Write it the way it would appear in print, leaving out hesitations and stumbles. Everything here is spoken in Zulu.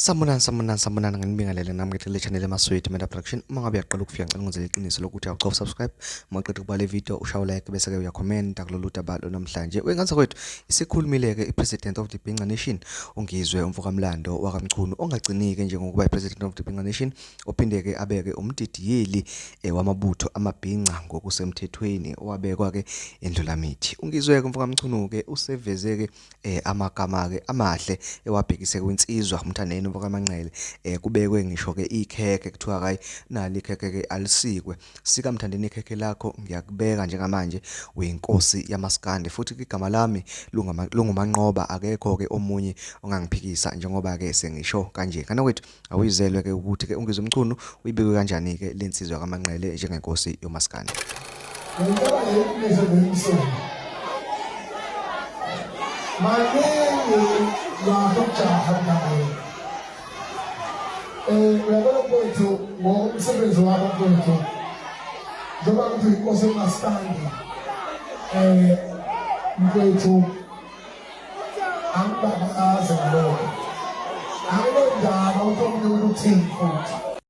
Sanibonani, sanibonani, sanibonani, nginibingelele nami ngithi le channel eMaswidi Media Production. Uma ngabe uyaqala ukufika, ngicela ungenzele iqiniso lokuthi awucofa subscribe. Uma uqeda ukuba le video ushaye like bese ke uyakhomenta kulolu daba namhlanje. Wengane zakwethu, isikhulumile ke iPresident of the Bhinca Nation uNgizwe umfokaMlando wakaMchunu, ongagcinike njengokuba iPresident of the Bhinca Nation, ophinde ke abeke umdidiyeli wamabutho amabhinca ngokusemthethweni owabekwa ke eNdlulamithi. UNgizwe ke umfokaMchunu ke useveze ke amagama ke amahle ewabhekise kwinsizwa uMthandeni kaManqele. Kubekwe ngisho ke ikhekhe, kuthiwa hayi, nali ikhekhe ke, alisikwe. Sika Mthandeni ikhekhe lakho, ngiyakubeka njengamanje uyinkosi yamaskandi, futhi igama lami lunguManqoba, akekho ke omunye ongangiphikisa njengoba ke sengisho kanje. Kana kwethu awuyizelwe ke ukuthi ke uNgizwe Mchunu uyibekwe kanjani ke lensizwa kaManqele njengenkosi yomaskandi. Ngicela ngiyiqinise ngomsele. Maningi lapho kujaha mntanami. Uyabona mfowethu, ngokomsebenzi wakho mfowethu, njengoba ngithi inkosi emaskandi, mfowethu, angibabaze ngalokho. Anginendaba ukuthi omunye umuntu uthini futhi.